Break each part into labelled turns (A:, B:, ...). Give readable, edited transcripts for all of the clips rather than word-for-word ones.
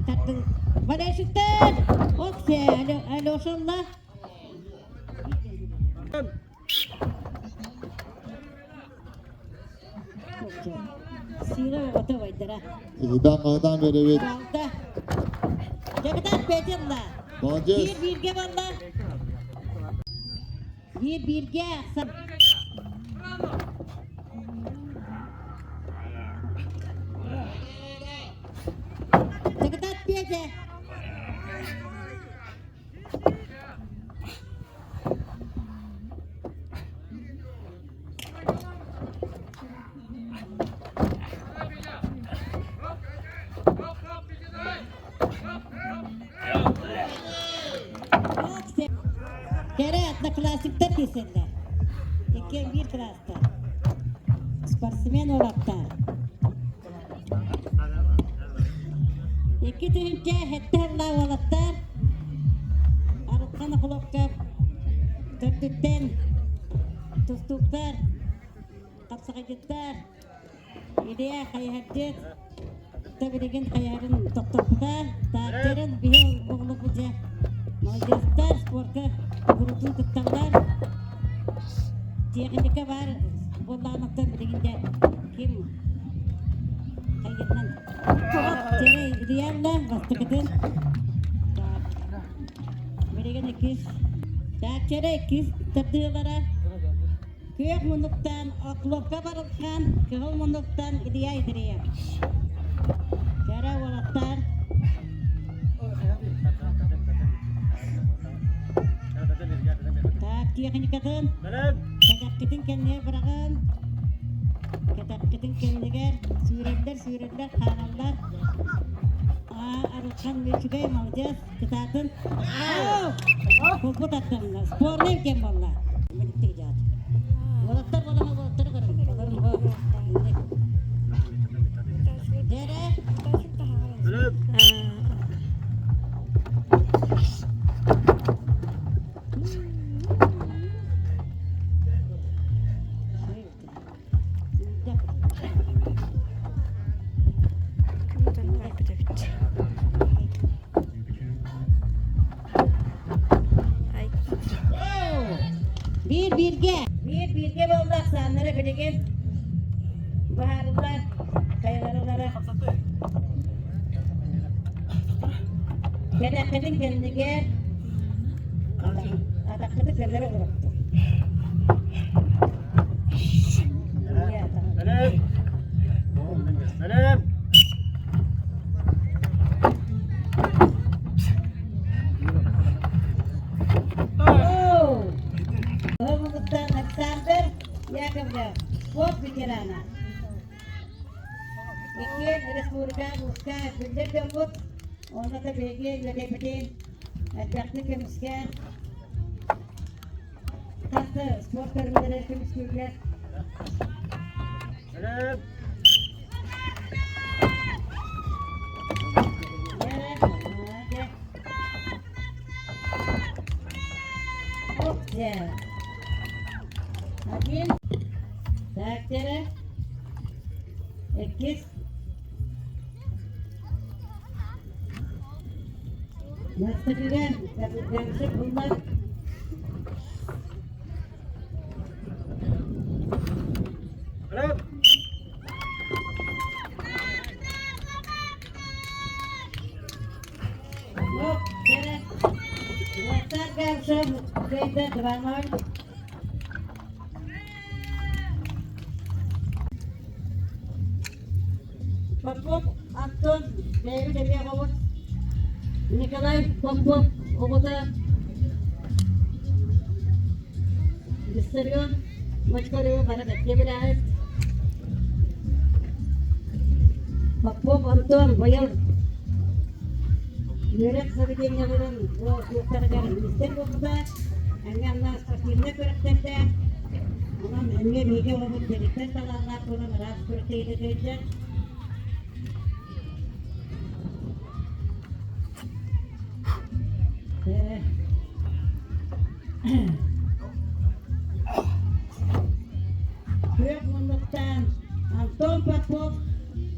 A: Тардын. Болельщиктар! Оксе, Алешалла. Сыыра оҕото байдара.
B: Ыһыдаан хаһыдаан беребит.
A: Балда. Дьагытаат Петя
B: Молодец.
A: Биир бииргэ балла. Биир бииргэ Дьагытаат Петя. Кэрэ одноклассниктар киирсэллэр. Иккиэн биир кылаастар. Спортсмен уолаттар. 2007 сыллаах уолаттар Арылхан Охлопков төрдүттэн тустууктар, хапсаҕайдьыттар, Илья хайыһардьыт, билигин хайыһарын тохтоппута, тааттарын биһи оҕолорбут дьэ молодецтар, спорка курутун кытталлар. Тиэхиньикэ баар буоллаҕына билигин дьэ ким хайгытынан Ильялла бастакытын билигин иккис Тааччара иккис тардыылара күөх муннуктан Оклопка барылхан кыһыл муннуктан Илья Андреев Кэрэ уолаттар Так, техникатын кэтэххитин кэннигэр быраҕын кэтэххитин кэннигэр сүүрэллэр сүүрэллэр хаалаллар аа арылхан үчүгэй молодец кытаатын кулпут аттанна спорный кем буолла уолаттар буолан уолаттары көрүҥ Дэрэ Биир бииргэ. Биир бииргэ буолла ахсааннара билигин быһаарыллар хайаларылара. Кэтэххитин кэннигэр атаххыты көннөрө олордо.
C: Бэлэм!
A: Александр Яковлев, спорт ветерана. Иккиэн республика улууска биллэр дьоммут, онно да биһиги үөдэйбитин элбэхтик көмүскээн хас да спорт көрүҥнэрэ көмүскүүллэр. Один. Так, тере. Иккис. Бастакыга Гамшик булла. Уоттар Гамшев кыайда 2-0. Попов Антон бэйэбит эмиэ оҕобут Николай Попов оҕото Виссарион Мочкареву бары бэркэ билэҕит. Попов Антон быйыл үөрэх заведениеларын бу суоттарыгар министр буолбута. Эмиэ анна спортивнай күрэхтэрдээх. Онон эмиэ биһиги оҕобут дэгиттэр талааннаах буолан араас күрэхтэһиигэ сылдьар. Күөх муннуктан Антон Попов,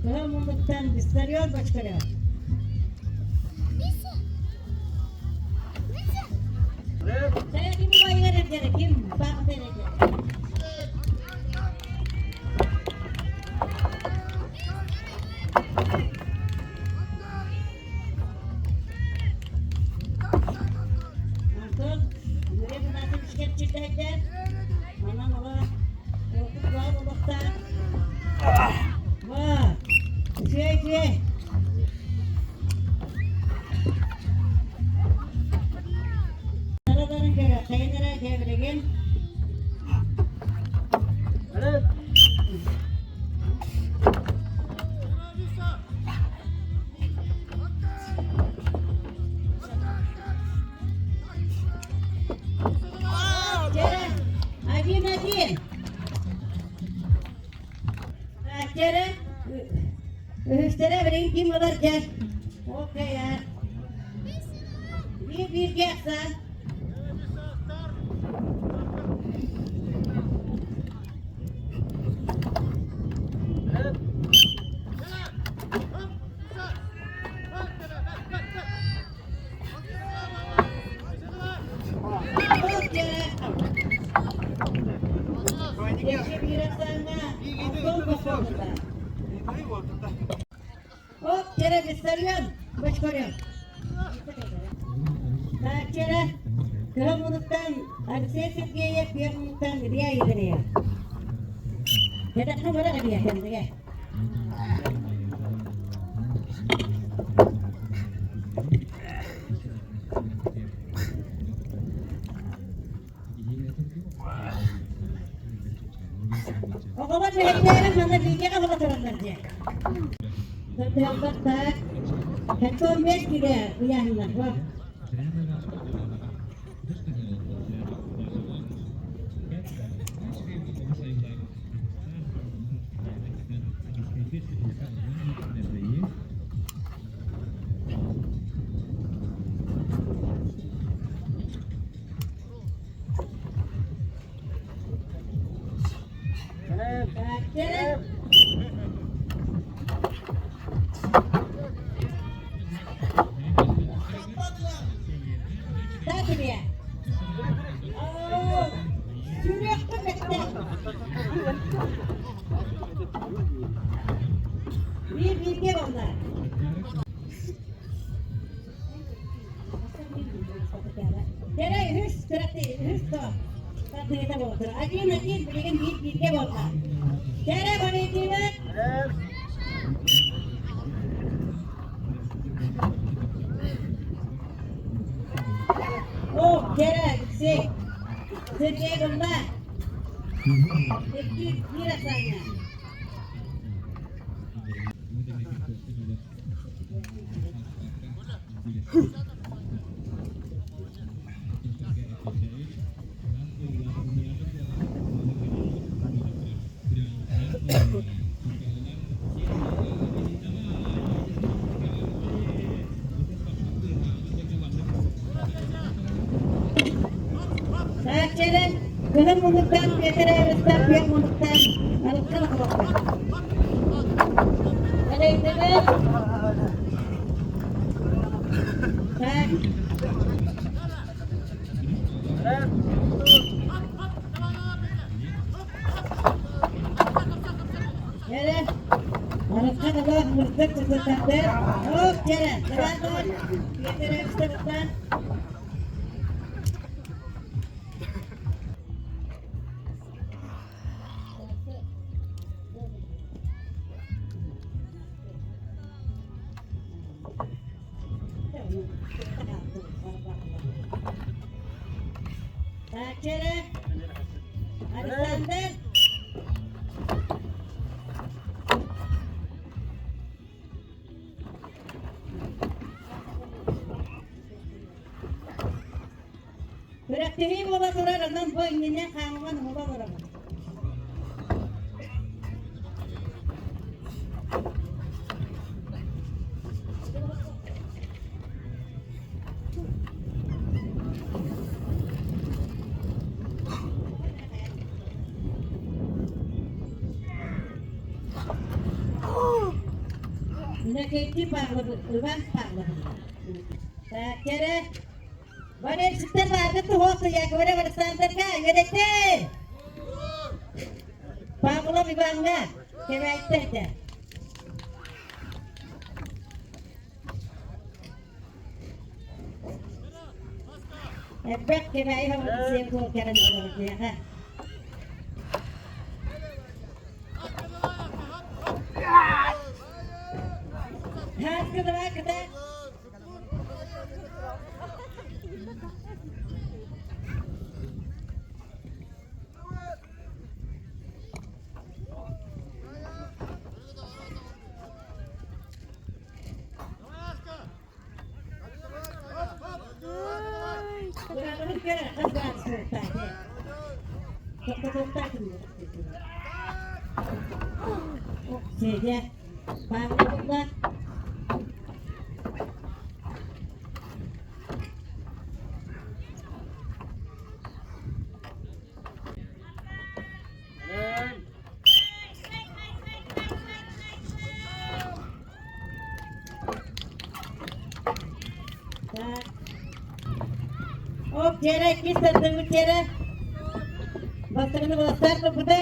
A: кыһыл муннуктан Виссарион Бочкарев. Saya ким убайыгар эрдэрэ, ким саахыта эрдэрэ. Антон, Юрий Игнатьевич кэпчирдэйдэр. Манан ола опыт баар олохтоох. Ва, үчүгэй үчүгэй. Тарадарын көрө, хайын эрэ кэбиригин. Один один. Кere үһүстэрэ билигин ким ылар дьэ? Окей Биир бииргэ ахсаан. Кыра мунуттан Алексей Сергеев, Пьер мунуттан Илья Егореев. Кэтэххэ барар эбиэ кэннигэ. Оҕолор мэһэйдээри манна бииргэ хаба тураллар диэн. Тыалбаттаах, 15 кило ыйааһыннар. Биир бииргэ буолла. Дэрэ үһүс кыраты үһүс то тардыыта буолтур. Один один билигин биир бииргэ буолла. Дэрэ барыытыыбыт. О, дэрэ Алексей. Сергей булла. Икки биир асаҥҥа. Сааччаран кыһын муннуктаан Петр Эверстов күөх муннуктаан Арыкка лохолохтор. Элэйдибит. Так. Кэрэ. Арыкка лох мырдык кытытарды. Ох, кэрэ. Давай, Петр Эверстовтан. Кэрэ. Александр. Күрэхтэһии буола турар, онон бу иннинэ хааман уһула олоробут. Иннокентий Павлов, Иван Павлов. Так, кэрэ. Валерчиктар бааргыт туһуох Яковлев Александрга үөрэттэр. Павлов Иваҥҥа кэбээттэрдэ. Элбэх кэбээйи хабырдысыйа буол кэлэн олордуйаха. Хааска давай кыта. Оп, дьэрэ, иккис тардыбыт дьэрэ. Бастакыны баластаах турбута.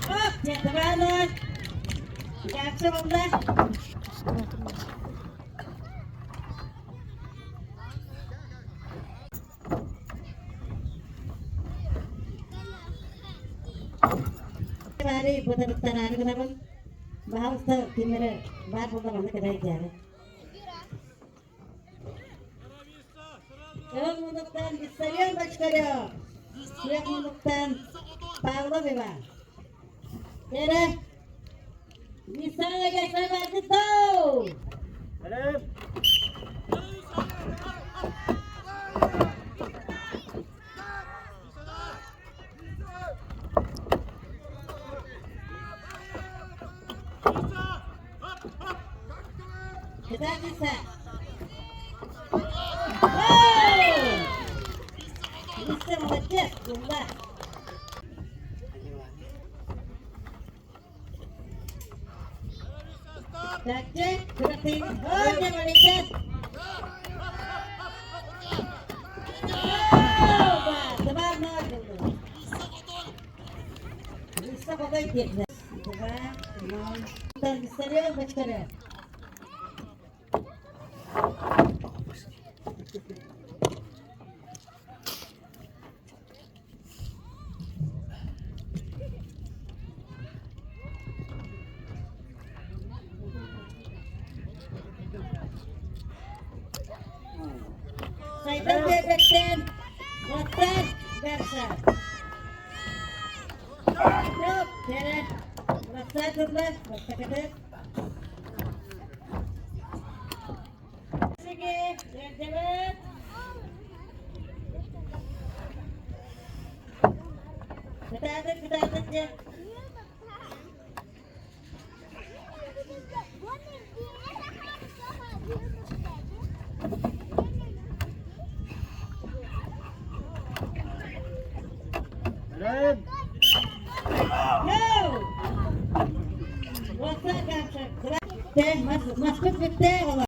A: Оп, дьэ, табаанар. Жакшы болла. Баары бытарыттараары гынабын. Баһаалыста ким эрэ баар буолла манна кэбээ дьээбэ. Ыл мунуктан Виссарион Бочкарев, Сүрэх мунуктан Павлов Иван. Эрэ Виссарион Бочкарев Кытаатыса. Мистер молодец, булла. Чакчы, кыратын, ой, молодец. Два, ноль. Виссарион Бочкарев. Сайдан биэрбэттэн, уоттар барса. Стоп, кэрэ. Барса турла, бастакыты. Сиги, эрдэбит. Кытаатык, кытаатык, дьэ.